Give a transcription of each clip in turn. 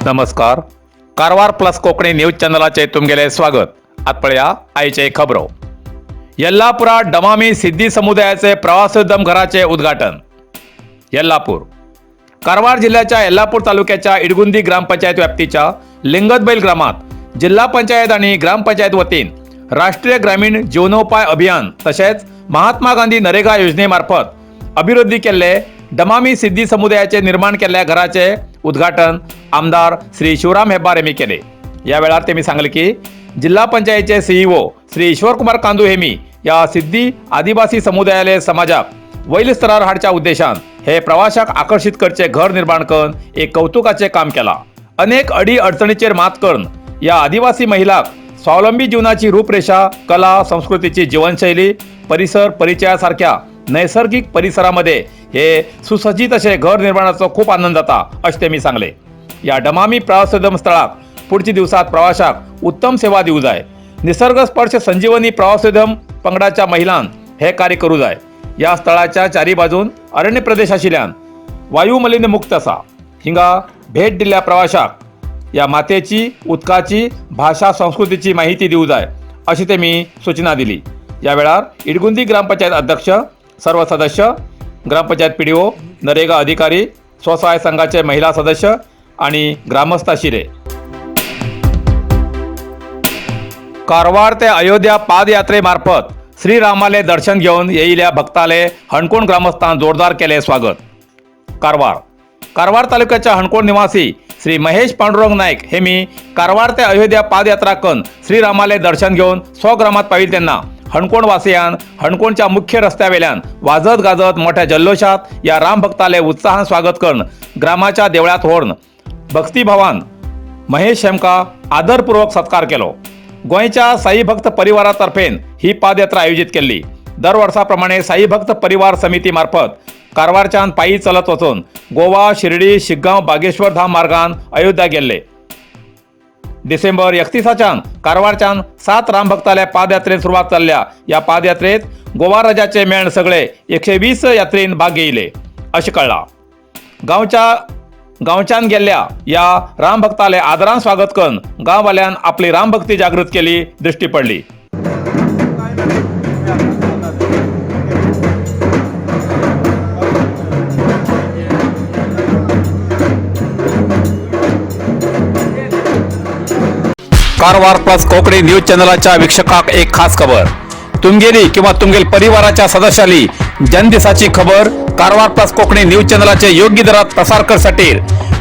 नमस्कार, Karwar plus Konkani news चॅनलाचे तुमगेले स्वागत. आत पळया आयचे खबरो. येल्लापुरात डमामी सिद्धी समुदायाचे प्रवासोद्यम घराचे उद्घाटन. येल्लापूर. कारवार जिल्ह्याच्या येल्लापूर तालुक्याच्या इडगुंदी ग्रामपंचायत व्याप्तीच्या लिंगतबैल ग्रामात जिल्हा पंचायत आणि ग्रामपंचायत वतीन राष्ट्रीय ग्रामीण जीवनोपाय अभियान तसेच महात्मा गांधी नरेगा योजनेमार्फत अभिवृद्धी केल्ले डमामी सिद्धी समुदायाचे निर्माण केल्ल्या घराचे उद्घाटन आमदार श्री शिवराम हेब्बार यांनी केले. या वेळार त्यांनी सांगले की जिल्हा पंचायतचे सीईओ श्री ईश्वरकुमार कांदू हेमी या सिद्धी आदिवासी समुदायाले समाजाक वैल स्तरार हाडच्या उद्देशान हे प्रवाशाक आकर्षित करचे घर निर्माण करून एक कौतुकाचे काम केला. अनेक अडी अडचणीचेर मात करून या आदिवासी महिलाक स्वावलंबी जीवनाची रूपरेषा, कला संस्कृतीची जीवनशैली, परिसर परिचयासारख्या नैसर्गिक परिसरामध्ये हे सुसज्जित असे घर निर्माणाचो खूप आनंद जाता अशें तेमी सांगले. या डमामी प्रवासोद्यम स्थळाक पुढच्या दिवसात प्रवाशाक उत्तम सेवा दिवू जाय. निसर्ग स्पर्श संजीवनी प्रवासोद्यम पंगडाच्या महिलांन हे कार्य करू जाय. या स्थळाच्या चारी बाजून अरण्य प्रदेश आशिल्ल्यान वायुमलिन्य मुक्त आसा. हिंगा भेट दिल्ल्या प्रवाशाक या मातेची, उदकाची, भाषा, संस्कृतीची माहिती दिवू जाय अशी तेमी सूचना दिली. या वेळार इडगुंदी ग्रामपंचायत अध्यक्ष, सर्व सदस्य, ग्रामपंचायत पीडीओ, नरेगा अधिकारी, स्वसहाय संघाचे महिला सदस्य आणि ग्रामस्थ आशिल्ले. कारवार ते अयोध्या पादयात्रेमार्फत श्रीरामाले दर्शन घेवन येयिल्ल्या भक्ताले हणकोण ग्रामस्थान जोरदार केले स्वागत. कारवार. कारवार तालुक्याच्या हणकोण निवासी श्री महेश पांडुरंग नाईक हे मी कारवार ते अयोध्या पादयात्रा करून श्रीरामाले दर्शन घेवन स्वग्रामात पाविल तेन्ना हणकोण वासियान हणकोणच्या मुख्य रस्त्यावेल्यान वाजत गाजत मोठ्या जल्लोषात या रामभक्ताले उत्साहान स्वागत करून ग्रामाच्या देवळात व्हरून भक्तिभावान महेश हेमका आदरपूर्वक सत्कार केलो. गोंयच्या साई भक्त परिवारातर्फेन ही पादयात्रा आयोजित केल्ली. दरवर्साप्रमाणे साई भक्त परिवार समिती मार्फत कारवारच्यान पायी चलत वचून गोवा, शिर्डी, शिग्गांव, बागेश्वर धाम मार्गान अयोध्या गेल्ले. डिसेंबर 31च्यान कारवारच्यान 7 रामभक्ताल्या पादयात्रेन सुरवात जाल्ल्या या पादयात्रेत गोवा राज्याचे मेळण सगळे 120 यात्रेन भाग घेयले अशें कळ्ळां. गांवच्या गांवच्यान गेल्ल्या या रामभक्ताले आदरान स्वागत करून गांववाल्यान आपली रामभक्ती जागृत केली दृष्टी पडली. कारवार प्लस कोकणी न्यूज चॅनलाच्या वीक्षकाक एक खास खबर. तुमगेली किंवा तुमगेल परिवाराच्या सदस्याली जन्मदिसाची खबर कारवार प्लस कोकणी न्यूज चॅनलाचे योग्य दरात प्रसार करसाठी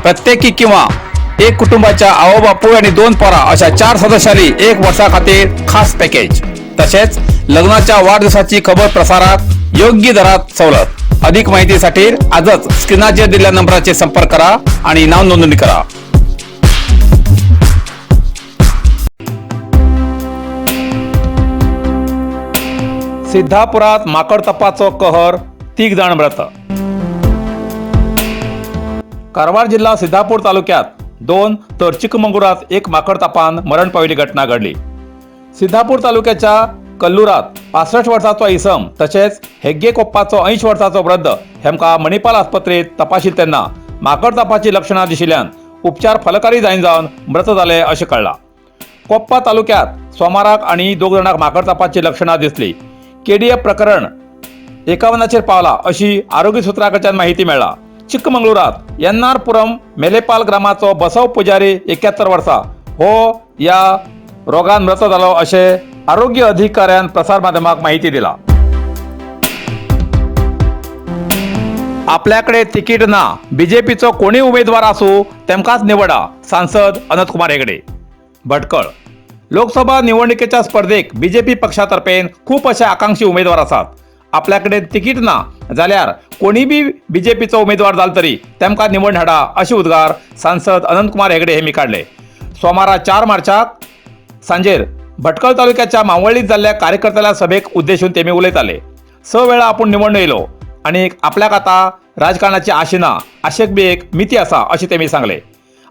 प्रत्येकी किंवा एक कुटुंबाच्या आवो बापूय आणि 2 पोरा अशा 4 सदस्याली एक वर्षा खातीर खास पॅकेज, तसेच लग्नाच्या वाढदिवसाची खबर प्रसारात योग्य दरात सवलत. अधिक माहितीसाठी आजच स्क्रीनाचेर दिलेल्या नंबराचे संपर्क करा आणि नाव नोंदणी करा. सिद्धापुरात माकडतपाचो कहर, 3 जाण मृत. कारवार जिल्हा सिद्धापूर तालुक्यात 2 तर चिकमंगळुरात 1 माकडतापान मरण पाविल्ली घटना घडली. सिद्धापूर तालुक्याच्या कल्लुरात 65 वर्साचो इसम तशेंच हेग्गे कोप्पाचो 80 वर्साचो वृद्ध हेमकां मणिपाल आस्पत्रेंत तपाशिल तेन्ना माकडतापाची लक्षणां दिशिल्ल्यान उपचार फलकारी जायन जावन मृत जाले अशें कळ्ळां. कोप्पा तालुक्यात सोमाराक आनी 2 जाणांक माकडतापाची लक्षणां दिसली. केडीएफ प्रकरण 51चेर पावला अशी आरोग्य सुत्रां कडच्यान माहिती मेळ्ळा. चिकमंगळुरात एन्नारपुरम मेलेपाल ग्रामाचो बसव पुजारी 71 वर्सां हो या रोगान मृत जालो अशें आरोग्य अधिकाऱ्यान प्रसार माध्यमाक माहिती दिला. आपल्याकडे तिकीट ना, बीजेपीचो कोणी उमेदवार आसूं तेमकांच निवडा, सांसद अनंतकुमार हेगडे. भटकळ. लोकसभा निवडणुकीच्या स्पर्धेक बीजेपी पक्षातर्फेन खूप अशे आकांक्षी उमेदवार आसात. आपल्याकडे तिकीट ना जाल्यार कोणी बी बीजेपीचो उमेदवार जालो तरी तेमकां निवड हाडा अशे उद्गार सांसद अनंतकुमार हेगडे हेमी काडले. सोमारा 4 मार्चाक सांजेर भटकळ तालुक्याच्या मावळ्ळीत जाल्ल्या कार्यकर्त्याच्या सभेक उद्देशून तेमी उलयताले. 6 वेळा आपूण निवडून येयलो आनी आपल्याक आतां राजकारणाची आशा ना, आशेक बी एक मिती आसा अशें तेमी सांगले.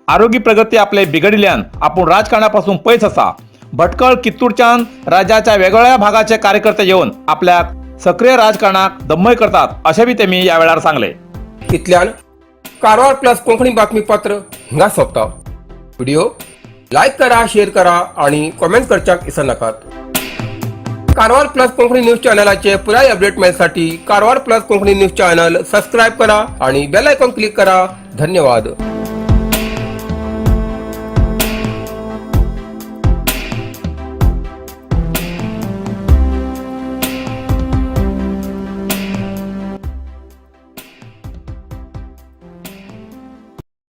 आरोग्य प्रगती आपले बिगडिल्ल्यान आपूण राजकारणा पासून पयस आसा. भटकळ कित्तूरच्यान राज्याच्या वेगवेगळ्या भागाचे कार्यकर्ते येवन आपल्याक सक्रिय राजकारणाक दम्मय करतात अशें बी तेमी ह्या वेळार सांगले. इतल्यान कारवार प्लस कोंकणी बातमीपत्र हिंगा सोंपता. व्हिडिओ लायक करा, शेअर करा आणि कमेंट करच्याक विसरनाकात. कारवार प्लस कोंकणी न्यूज चॅनलाचे पुराय अपडेट मेळसाठी Karwar plus Konkani news channel subscribe करा आणि बेल आयकॉन क्लिक करा. धन्यवाद.